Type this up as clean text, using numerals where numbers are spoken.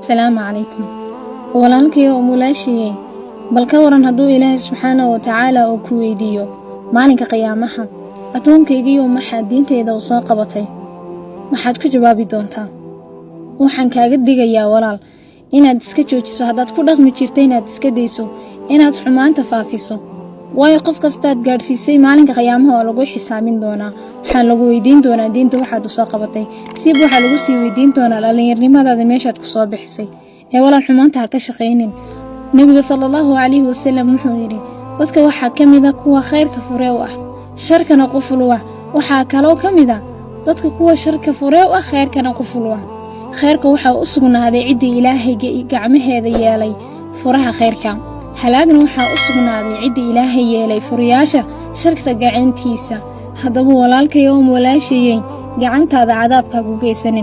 Asalaamu calaykum walaalkay oo mulaashiyey. Bal ka waran hadduu Ilaahay subxaanahu watacaala uu ku weydiiyo maalinka qiyaamaha: "Addoonkaygiiyo, maxaad diinteyda u soo qabatay?" Maxaad ku jawaabi doontaa? Waxaan kaaga digayaa, walaal, inaad iska joojiso haddaad ku dhaqmi jirta, inaad iska dayso inaad xumaanta faafiso, waayo qof kastaad gaadhsiisay maalinka qiyaamaha waa lagu xisaabin doonaa. Waxaa lagu weydiin doonaa diinta waxaad u soo qabatay. Siib waxaa lagu sii weydiin doonaa dhallinyarnimadaada meeshaad ku soo bixisay. Ee walaal, xumaanta ha ka shaqaynin. Nebiga sala Allahu calayhi wasalam wuxuu yidhi: "Dadka waxaa ka mid a kuwa khayrka fure u ah, sharkana quful u ah. Waxaa kaloo ka mid a dadka kuwa sharka fure u ah, khayrkana quful u ah. Khayrka waxaa u sugnaaday ciddii Ilaahay gacmaheeda yeelay furaha khayrka. Halaagna waxaa u sugnaaday ciddii Ilaahay yeelay furayaasha sharka gacantiisa." Haddaba walaalkay oo walaashayey, gacantaada cadaabkaa ku geysanin.